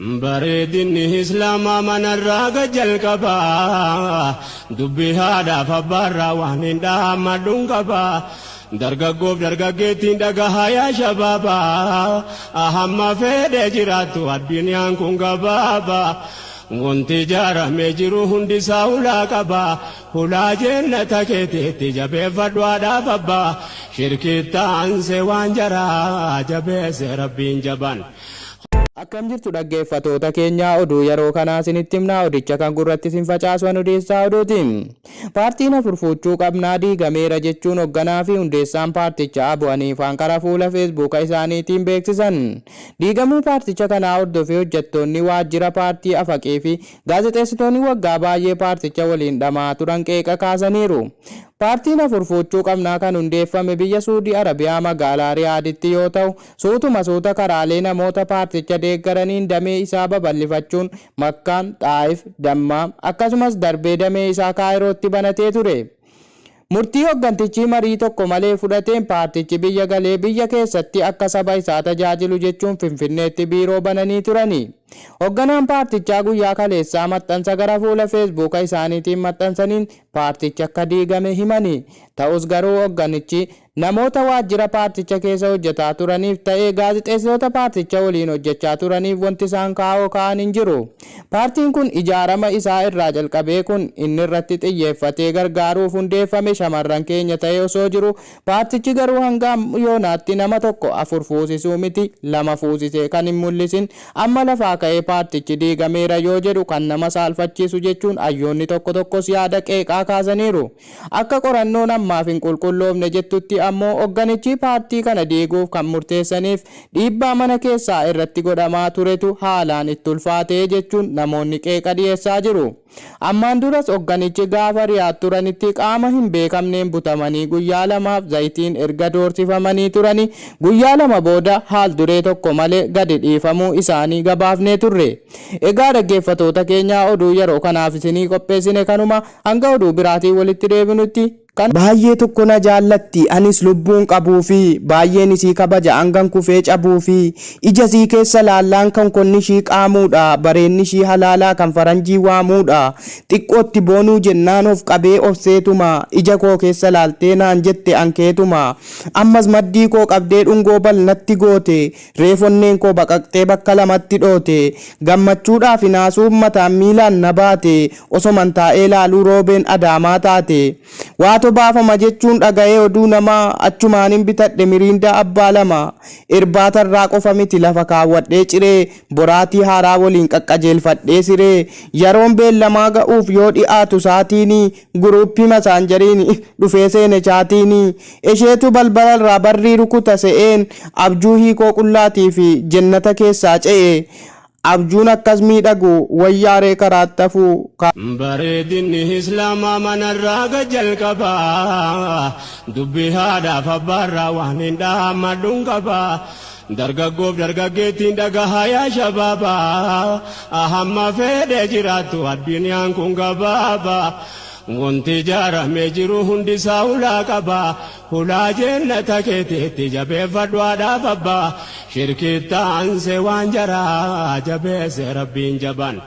Bareedinni Islaamaa manarraa jalqabaa, dubbii haadhaaf abbaarraa waan hin dhaammadhuun qabaa. Dargaggoof dargaggeettiin dhagahaa yaa shabaabaa, hamma fedhe jiraattu addunyaan kun gabaabaa. Wanti ijaaramee jiru hundisaa hulaa qaba. Hulaa jennata keetiitti jabeeffadhu haadhaaf abbaa. Shirkitaansee waan jaraa jabeesse rabbiin jaban. Akkam jirtu dhaggeeffatoota keenyaa, oduu yeroo kanaa isinitti himnaa, odicha kan gurratti isin facaasu odeessaa oduuti. Paartiin afur fuuchuu qabnaa diigameera jechuun hoogganaa fi hundeessaan paartichaa Abu Haniifaan karaa fuula Feesbuuka isaaniitiin beeksisan. Diigamuu paarticha kanaa hordofee hojjettoonni waajjira paartii afaqii fi gaazexeessitoonni waggaa baay'ee paarticha waliin dhamaa turan qeeqa kaasaniiru. Paartiin afur fuuchuu qabnaa kan hundeeffame biyya Suudii Arabiyaa magaalaa Riyaaditti yoo ta'u, suutuma suuta karaalee namoota paarticha deeggaraniin damee isaa babal'ifachuun Makkaan, Xaayif, Dammaam akkasumas darbee damee isaa Kaayirootti banatee ture. Murtii hooggantichi marii tokko malee fudhateen paartichi biyya galee biyya keessatti akka saba isaa tajaajilu jechuun Finfinneetti biiroo bananii turani. Hoogganaan paartichaa guyyaa kaleessaa maxxansa gara fuula Feesbuuka isaaniitiin maxxansaniin paartichi akka diigame himani. Ta'us garuu hoogganichi namoota waajjira paarticha keessa hojjetaa turaniif ta'ee gaazexeessitoota paarticha waliin hojjechaa turaniif wanti isaan kaa'oo ka'an hin jiru. Paartiin kun ijaarama isaa irraa jalqabee kun inni irratti xiyyeeffatee gargaaruuf hundeeffame shamarran keenya ta'ee osoo jiru, paartichi garuu hanga yoonaatti nama tokko afur fuusisuu miti lama fuusisee kan hin mul'isin amma lafaa ka'ee paartichi diigameera yoo jedhu kan nama saalfachiisu jechuun hayyoonni tokko tokkos yaada qeeqaa kaasaniiru. Akka qorannoon ammaaf hin qulqulloofne jettutti ammoo hoogganichi paartii kana diiguuf kan murteessaniif dhiibbaa mana keessaa irratti godhamaa turetu haalaan itti ulfaatee jechuun namoonni qeeqa dhiyeessaa jiru. Ammaan duras hoogganichi gaafa Riyaad turanitti qaama hin beekamneen butamanii guyyaa lamaaf zayitiin erga doorsifamanii turanii guyyaa lama booda haal duree tokko malee gadi dhiifamuu isaanii gabaafnee turre. Egaa dhaggeeffatoota keenyaa, oduu yeroo kanaaf isinii qopheessine kanuma, hanga oduu biraatiin walitti deebinutti kan. Baay'ee tokko na jaallatti, anis lubbuun qabuu fi baay'een isii kabaja hangan kufee cabuu fi ija isii keessa laallaan kan konni ishii qaamuudha, bareenni ishii halaalaa kan faranjii waamuudha. Xiqqootti boonuu jennaan of qabee of seetuma, ija koo keessa laaltee naan jette ankeetuma. Ammas maddii koo qabdee dhungoo balnatti goote, reefonneen koo baqaqxee bakka lamatti dhoote. Gammachuudhaaf hinaasuun mataan miilaan na baate, osoman taa'ee laaluu roobeen adaamaa taate. Waatu baafama jechuun dhaga'ee oduu namaa, achumaanin bitadhe miriindaa abbaa lama. Irbaatarraa qofa miti lafa kaawwadhee ciree, boraatii haaraa waliin qaqqajeelfadhee siree. Yeroon beellamaa ga'uuf yoo dhi'aatu saatiini, guruuppii masaanjariin dhufee seene chaatiini. Isheetu balbalarraa barrii rukuta se'een abjuu hiikoo qullaatii fi jennata keessaa ce'e. Abjuun akkas miidhagu wayyaaree karaatti hafuu. Bareedinni Islaamaa manarraa jalqabaa, dubbii haadhaaf abbaarraa waan hin dhaammadhuun qabaa. Dargaggoof dargaggeettiin dhagahaa yaa shabaabaa, hamma fedhe jiraattu addunyaan kun gabaabaa. Wanti ijaaramee jiru hundisaa hulaa qaba. Hulaa jennata keetiitti jabeeffadhu haadhaaf abbaa. Shirkitaansee waan jaraa jabeesse rabbiin jaban.